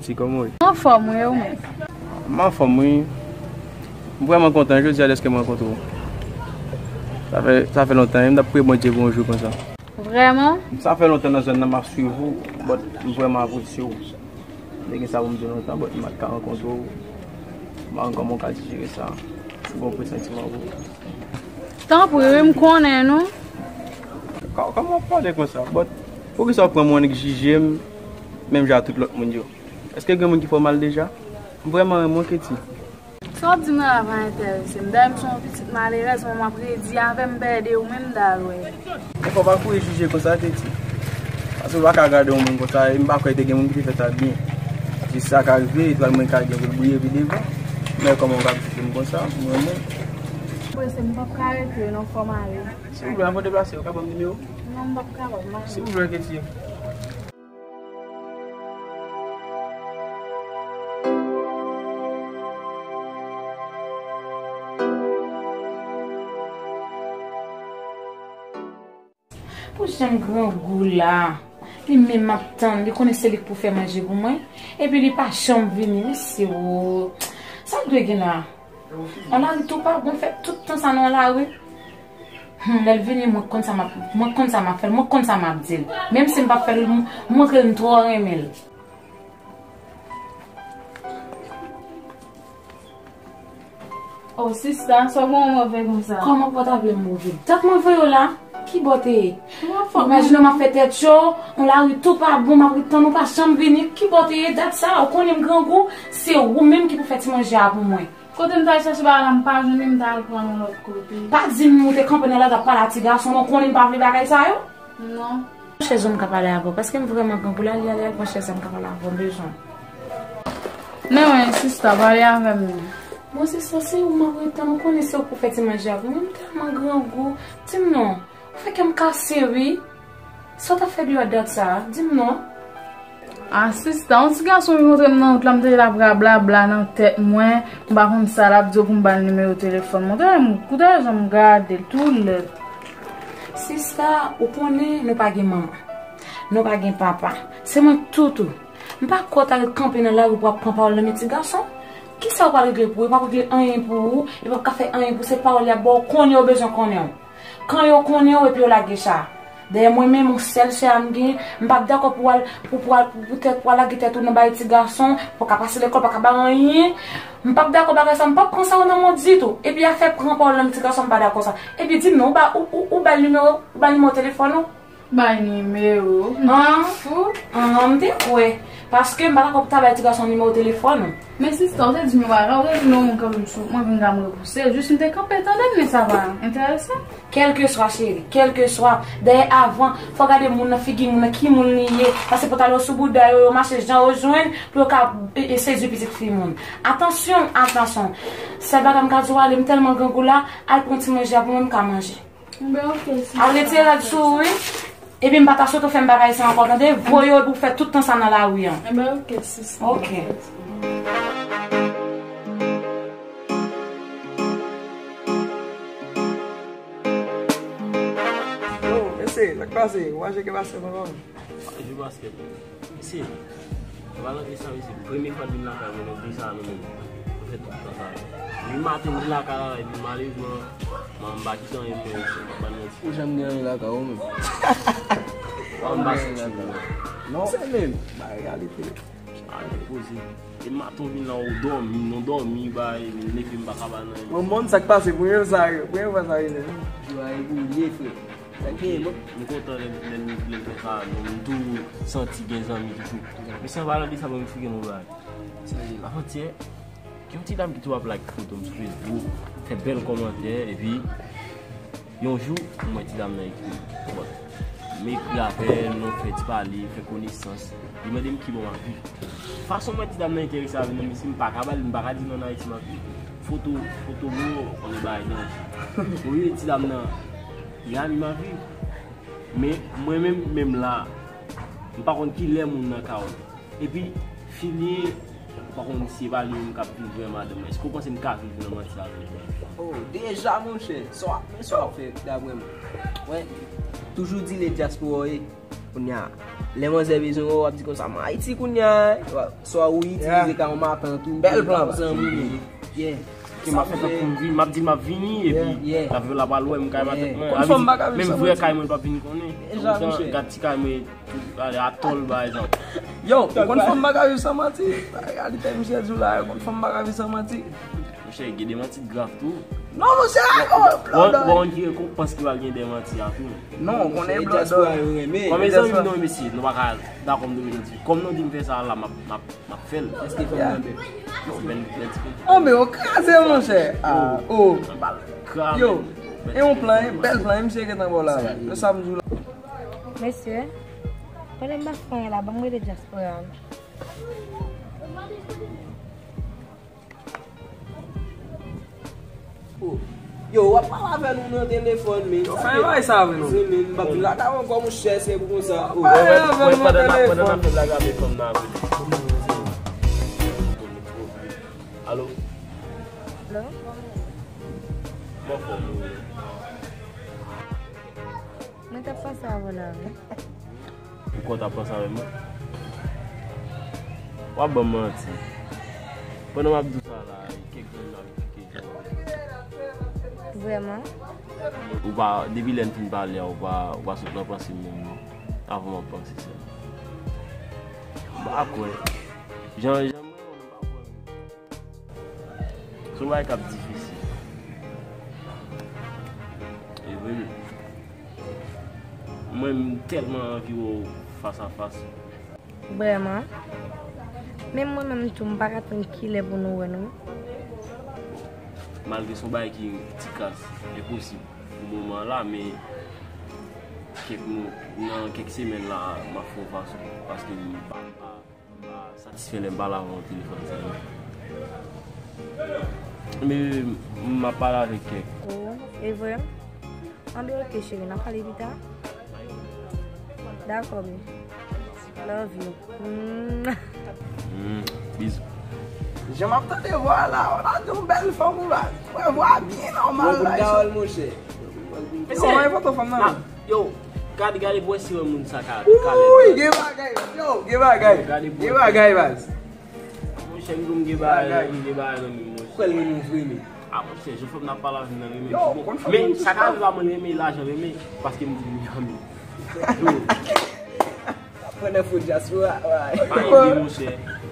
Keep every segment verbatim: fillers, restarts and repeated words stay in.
Ti kòman w ye? Anfòm wi, ou menm? M anfòm wi. M vrèman kontan jodi a dèske m rankontre w. Sa fè, sa fè lontan, m t ap priye Bondye pou yon jou konsa. Vrèman? Sa fè lontan nan zòn nan m ap swiv ou, but m vrèman apresye w. M te gen sa pou m di w lontan, but m pa t ka rankontre w. M pa konn kòman w ka dijere sa. M gen yon presantiman pou ou. Tanpri wi, m konnen nou. Kò-, kòman w ap pale konsa? But poukisa w pran mwen annik jije m menm jan ak tout lòt moun yo? Èske gen moun ki fè w mal deja? M vrèman renmen w, Katie. Sa w ap di m nan la pa enterese m. Dayè m se yon pitit malerèz, mwen m ap redi avè m, m pè de ou menm m t al wè. Fò w pa kouri jije konsa, Katie. Paske w pa ka gade yon moun konsa, e m pa kwè te gen moun ki te fè sa byen. Jis sa ka rive, etwal mwen ka gen pou l briye pi devan. Men kòman w ka jije m konsa, mwen menm? Prese, m p ap ka rete non, fò m ale. Silvouplè, anvan w deplase, w ka ban m nimewo w? Non, m p ap kapab, m ale. Silvouplè, Katie. Pou jan grangou la, li menm m ap tann, li konnen se li k pou fè manje pou mwen, epi li pa janm vini, mesye o. Sa l dwe gen la? An lari tou pa bon, fè tout tan sa nan lari. Hmm, lè l vini, mwen konn sa m ap, mwen konn sa m ap fè l, mwen konn sa m ap di l. Menm si m p ap fè l, m, m montre l m twò renmen l. Oh, sista, sa w gen w move konsa? Kòman pòtable m move? Dat mwen voye w la, ki bò te ye? Imajine w m ap fè tèt cho, yon lari tou pa bon, m ap ret tann ou pa janm vini, ki bò te ye dat sa? Ou konnen m grangou, se ou menm ki pou fè ti manje a pou mwen. Kote m t al chèche bagay la, m pa jwenn li, m t al pran l yon lòt kote. Pa di m ou te kanpe nan lari ap pale a ti gason, non, konnen m pa vle bagay sa yo. Non. Chèz ou m ka pale avè w, paske m vrèman grangou la, li ale al pran chèz la, m ka pale avè w, m bezwen w. Men wen, sista, pale avè m non. Bon, sista, se ou m ap ret tann, ou konnen se ou pou fè ti manje a pou mwen, m tèlman grangou. Di m non. Ou fè kè m kase wi. Sa w t ap fè deyò dat sa a? Di m non. Ah, sista, yon ti gason vin kontre m nan wout la, m tande l ap rablabla nan tèt mwen. M pa konn sa l ap di w pou m ba l nimewo telefòn mwen. Tande m, koute jan m gade l tou lèd. Sista, ou konnen nou pa gen manman. Nou pa gen papa. Se mwen k tout ou. M pa kwè w ta ret kanpe nan lari pou w ap pran pawòl nan men ti gason. Kisa w pral regle pou ou? Ou p ap regle anyen pou ou. Ou p ap ka fè anyen pou ou. Se pawòl y ap ba w, konnen yo bezwen konnen w. Kan yo konnen w epi yo lage cha. Dayè mwen menm, yon sèl sè a m gen, m p ap dakò pou w al, pou, pou al, pou, poutèt pou w al lage tèt ou nan bagay ti gason, pa w ka pase lekòl, pa w ka bay anyen. M p ap dakò bagay sa, m p ap pran sa yo nan men w ditou. Epi afè pran pawòl nan men ti gason, m pa dakò sa. Epi di m non, ou ba, ou, ou, ou ba l nimewo, ou ba l nimewo telefòn ou? Bay nimewo. M te fou. An, m te kwè. Paske m pa dakò pou ta bay ti gason nimewo telefòn ou. Men sista, ou te di m yon bagay, ou te di m yon moun kanpe m sou wout mwen, vin gade m repouse l. Jis m te kanpe tande l, men sa pa enterese m. Kèlkeswa, cheri, kèlkeswa. Dayè, avan, fò w gade moun nan, figi moun nan, ki moun li ye. Paske pou ta yo sou bouda yo, yo mache jan yo jwenn, pou yo ka e, e, sedui pitit fi moun. Atansyon, atansyon. Sèl bagay m ka di w, ale, m tèlman grangou la, al pran ti manje a pou mwen, m ka manje. Enben, oke, sista. Al retire rad sou ou, wi. Epi m pa ta swete w fè m bagay sa ankò, tande? Voye w epi w fè tout tan sa nan lari an. Enben, oke, sista. Oke. Yo, mesye, sa k pase? Ou aje ke pase, mwen, mwen. Jou baskèt. Mesye, Valante sa, mesye, premye fwa l vin lakay mwen, nou di sa nou menm. Nou fè tout tan sa. Li maten, m vin lakay la, epi malerezman, m pa kite anyen pou mwen, mesye, m pa ban manti. Ou janm gen anyen lakay ou menm? Ou janm gen anyen lakay ou? Non. Se menm, ba reyalite. A, li poze. E maten w vin la, ou dòmi, nou dòmi, bay, vin leve, m pa ka ba nan. Bon, bon, sa k pase, premye sa, premye fwa sa rive. Yo a evolye, frè. Sa k genyen, bon? M kontan lè, lè, lè, lè l fè sa, non, m tou santi gen zanmi toujou. Men san pale de sa, ban m eksplike nou bagay. Avantyè, gen yon ti dam ki tou ap like foto m sou Facebook, fè bèl kòmantè, epi yon jou, m wè ti dam nan ekri m. Bon, m ekri avè l, nou fè ti pale, fè konesans. Li mande m ki bò m ap viv. Fason m wè ti dam nan enterese avè m nan, mesye, m pa ka ba l, m pa ka di l ann Ayiti m ap viv. Foto, foto m yo, konnen bagay danje. Oye, ti dam nan, Miami m ap viv. Men, mwen menm, menm la, m pa konn kilè moun nan ka wè m. Epi, fi li ye, m pa konn si e pa li menm k ap viv vrè madanm nan. Èske w panse m ka viv nan manti avè l? Oh, deja, monchè, sa w ap, men sa w ap fè, daprè mwen. Mwen toujou di le dyaspora w ye. Kounye a, Lè manzè bezwen wè w, w ap di konsa, "M Ayiti kounye a." Swa ou itilize kay yon matant ou, bèl plan, zanmi w. Yeah. Ke m ap fè tankou m vini, m ap di m ap vini, epi lavi w la pral wè m kay matant mwen. Konn fanm pa ka viv san manti. Menm vrè kay mwen pa vini konnen. Gad ti kay mwen, ale atòl, pa egzanp. Yo, ou konn fanm pa ka viv san manti. Reyalite misye di w la, ou konn fanm pa ka viv san manti. Monchè, gen de manti grav tou. Non, monchè, oh, blòdòy. Bon, ki rekonpans ki pral gen de manti a tou. Non, ou konnen blòdòy. Kòm mezanmi, non, mesye, nou pa ka dakò m dwe nou di. Kòm nou di m fè sa la, m ap, m ap, m ap fè l. Èske fanm nan bèl? Yo, bèl, bèl ti kote. Oh, men ou kraze, monchè. Ah, oh. Yo, e yon plan, e bèl plan, e misye gentan bò la. Yo sa m di w la. Mesye, pandan m pa fè anyen la, ban m rele dyaspora a. Oh. Yo, w ap pale avè nou nan telefòn, men. Yo, fè yon bagay sa avè nou. Se, men, m p ap vin lakay ou ankò, monchè, se pou konsa. Oh. Pale avè nou nan telefòn. Pandan n ap fè blag avè fanm nan avè nou. Alo? Alo? Kòman fòm ou ye? Mwen t ap pase avè w la, wi. Ou kwè w t ap pase avè mwen? W ap ban m manti. Pandan m ap di w sa la, kèk grenn la vin pike jan. Vrèman? Ou pa, depi lè n fin pale a, ou pa, ou pa sot nan panse m menm non. Avan m ap panse sèlman. M pa kwè. Jan, jan m wè w, m pa kwè menm. Se yon bagay k ap difisil. E vre, mwen, m tèlman anvi wè w fas a fas. Vrèman. Menm mwen menm tou, m pa ka tann kilè pou nou wè nou. Malgre se yon bagay ki ti kras enposib pou moman an la, men kèk mo-, nan kèk semèn la, m ap fè yon fason, paske m pa, m pa, m pa satisfè lè m pale avè w nan telefòn sèlman. Men, m ap pale avèk kèk. Oh, e vre? Anben, oke, cheri, n ap pale pita. Dakò, baby. Love you. Mm. Mm, bizou. Jan m ap tande vwa la, w la di yon bèl fanm ou la. Mwen vwa byen nòmal la. Bon, pou gawòl, monchè. Yo, mwen foto fanm nan. Yo, gade, gade pou wè si wè moun sa ka, ka lèd. Wi, gen bagay, yo, gen bagay. Gen bagay, baz. Monchè, m di w m gen bagay, m gen bagay nan men m, monchè. Kwè l renmen w vre, men. Ah, monchè, jan fanm nan ap pale avè m nan renmen m. Yo, konn fanm nan tou sa. Men sa ka rive a mwen renmen, lajan renmen, paske m di m renmen. Yo. Pran nan fo dyaspora, pa ede, monchè.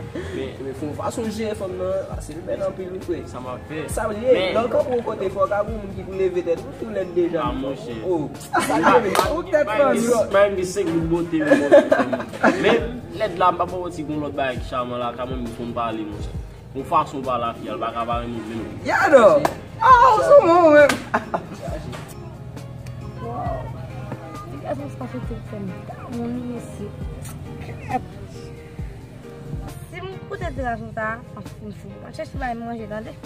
Men, men fè yon fason jere fanm nan, pase l bèl anpil, wi, frè. Sa m ap fè. Sa vle di, lè w kanpe yon kote, fò w ka gen yon moun ki pou leve tèt ou, tou lèd deja. Ah, monchè. Oh, sa l ye, men. Ou tèt fanm yo. Mwen gen senk gout bote, men monchè. Men, lèd la, m pa ba w manti, gon lòt bagay ki chaman la, ka mwen, m konn pale, monchè. Yon fason pale a fi a, l pa ka pa renmen w menm. Yado! Ah, ou sou mwen menm. Wow. Ti gason sa soti fè m damou li, mesye. Si m koute ti gason sa, m ap fin fou. M ap chèche bay manje, tande.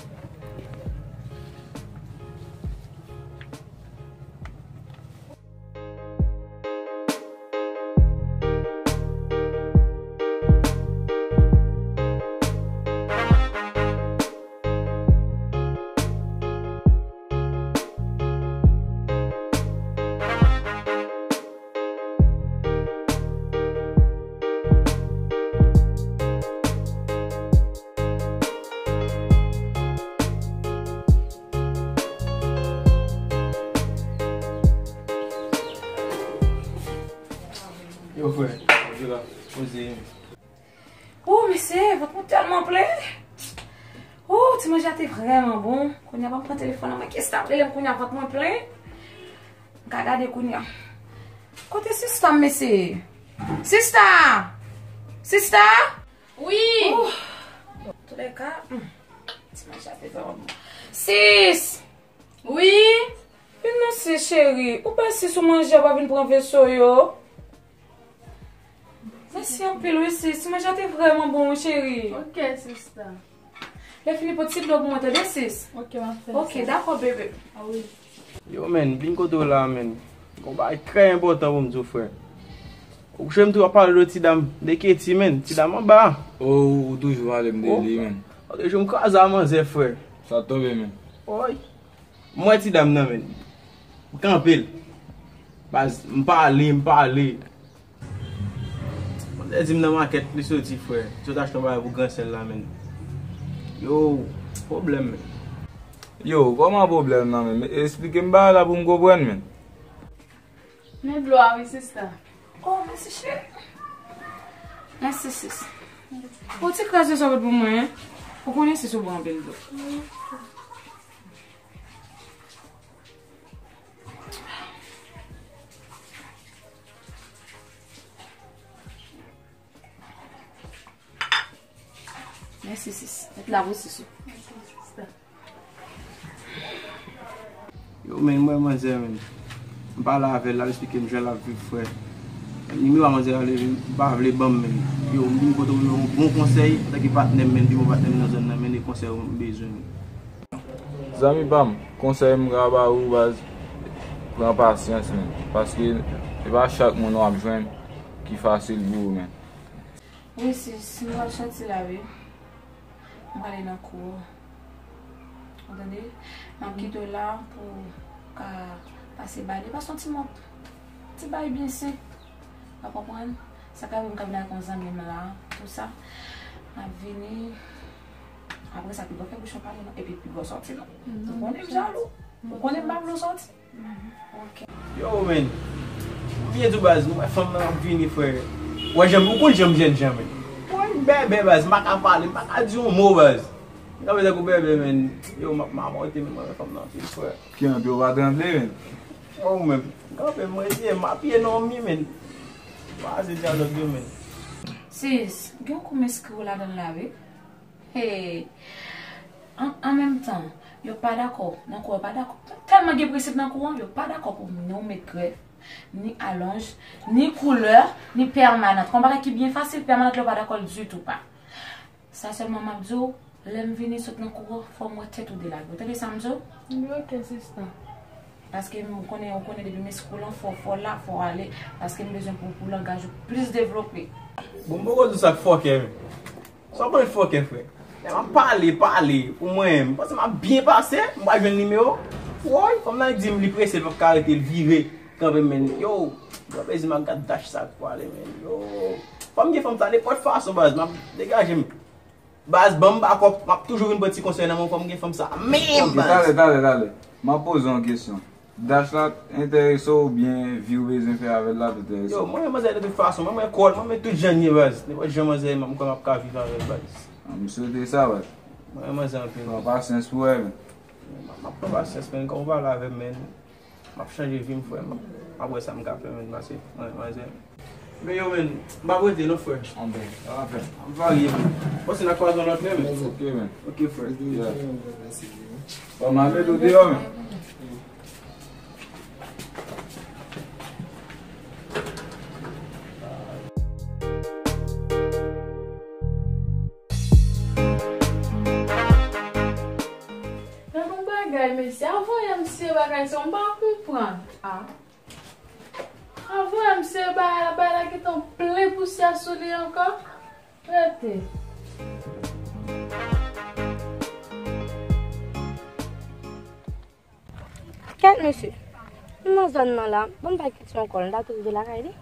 Yo, frè, poze la, poze. Oh, mesye, vant mwen tèlman plen. Oh, ti manje a te vrèman bon. Kounye a, pa m pran telefòn nan, mwen, kiyès k ap rele m kounye a, vant mwen plen. M ka gade kounye a. Kote sista m, mesye? Sista! Sista! Wi! Oh, antoulèka, hmm, ti manje a te vrèman bon. Sis! Wi! Vin non sis, cheri. Ou pa sis ou manje a pa vin pran veso yo? Mèsi anpil, wi, sis. Ti manje a te vrèman bon, wi, cheri. Ok, sista. Lè fini, pot ti dlo pou mwen, tande, sis? Ok, m ap fè sa. Ok, dakò, bebe. Ah, wi. Yo, menn, vin kote w la, menn. Gon bagay trè enpòtan pou m di w, frè. Ou kouche m tou ap pale de ti dam, de Katie, menn. Ti dam anba. Oh, ou toujou pale m de li, menn. Ok, jou m kraze a manzè, frè. Sa tonbe, menn. Woy. M wè ti dam nan, menn. M kanpe l. Baz, m pale, m pale. Sè di m nan makèt li soti, frè. Li sot achte yon bagay pou gran sè l la, menn. Yo, pwoblèm, menn. Yo, kòman pwoblèm nan, menn? Esplike m bagay la pou m konprann, menn. Men dlo a wi, sista. Oh, mèsi, cheri. Mèsi, sis. Ou ti kras de sa pot pou mwen, hein? Ou konnen sis ou bwè anpil dlo. Mèsi, sis. Mèt la pou sis ou. Yo, menn, mwen, manzè, menn. M pale avè l, l ap esplike m jan l ap viv, frè. Nimewo a manzè a leve, li pa vle ban m, menn. Yo, m vin kote w, yon bon konsèy, antanke patnè m, menn, pi bon patnè m nan zòn nan, menn, e konsèy ou m bezwen, menn. Zanmi pa m, konsèy m ka ba ou, baz, pran pasyans, menn. Paske se pa chak moun w ap jwenn ki fasil pou ou, menn. Wi, sis, m pral soti la, wi. M prale nan kou an. Ou tande? M ap kite w la pou w ka pase bale. Pase yon ti mòp. Ti bagay byen senp. Ou konprann? Sa ka rive m ka vin ak yon zanmi m la, tou sa. M ap vini. Apre sa, piga w fè bouch ou pale non. Epi piga w soti non. Ou konnen m jalou. Ou konnen m pa vle w soti. Ok. Yo, menn. M byen di w, baz, m wè fanm nan ap vini, frè. Wè jan m, ou konn jan m jènjan, menn. Mwen, m bèbè, baz, m pa ka pale, m pa ka di yon mo, baz. M kanpe tankou bèbè, menn. Yo, m ap mamòte, menn, mwen wè fanm nan anpil, frè. Kanpe, w pa tranble, menn. Yo, menn. M kanpe, m rete, m apiye nan mi, menn. Pa ase dyalòg yo, menn. Sis, gen yon kou m enskri w ladan l la, wi. Hey. An, an menm tan, yo pa dakò. Nan kou an, yo pa dakò. Tèlman gen prensip nan kou an, yo pa dakò pou ni w met grèf, ni alonj, ni koulè, ni pèmanant. Yon bagay ki byen fasil, pèmanant la, yo pa dakò ditou pa. Sa sèlman m ap di w, lè m vini sot nan kou an, fò m wè tèt ou delage. Ou tande sa m di w? Wi, ok, sista. Paske m konnen, ou konnen depi m enskri w lan, fò, fò la, fò ale. Paske m bezwen pou, pou langaj ou plis devlope. Bon, m poko di w sa k fòkè, men. Sa w konn fòkè, frè? Lè m ap pale, pale pou mwen, m panse m ap byen pase, m pral jwenn nimewo. Woy, fanm nan di m li prese, l p ap ka rete, l vire, kanpe, menn. Yo, gran plezi m ap gad Dash sa k pwale, menn. Yo, fò m gen fanm sa nenpòt fason, baz, m ap degaje m. Baz, ban m bakòp, m ap toujou vin pran ti konsèy nan men w, fò m gen fanm sa menm, baz. Ok, talè, talè, talè. M ap poze w yon kesyon. Dash la enterese w oubyen vi w bezwen fè avè l la t enterese w? Yo, mwen renmen manzè de tout fason, mwen renmen kò l, mwen renmen tout jan l ye, baz. Nenpòt jan manzè ye, m kwè m ap ka viv avè l, baz. Ah, m swete sa, baz. Mwen renmen manzè anpil. Pran pasyans pou wè, men. M ap, m ap pran pasyans, men, kòm ou pale avè m, men, m ap chanje vi m, frè m. M ap wè sa m ka fè, men, pase mwen renmen manzè. Men yo, men, m p ap rete non, frè. Anben, sa va fè. M ap varye, men. Bon, si n a kwaze yon lòt lè, men. Ok, men. Ok, frè. Yeah. Bon, m a mete w deyò, men. Nan bon bagay, mesye, avoye m se bagay sa, m pa konprann. Ah. Avoye m se bagay la, bagay la gentan plen pousyè sou li ankò. Rete. Kèt, mesye. M nan zòn nan la, bon, m pa kite ankò, m ta tou rive lakay li.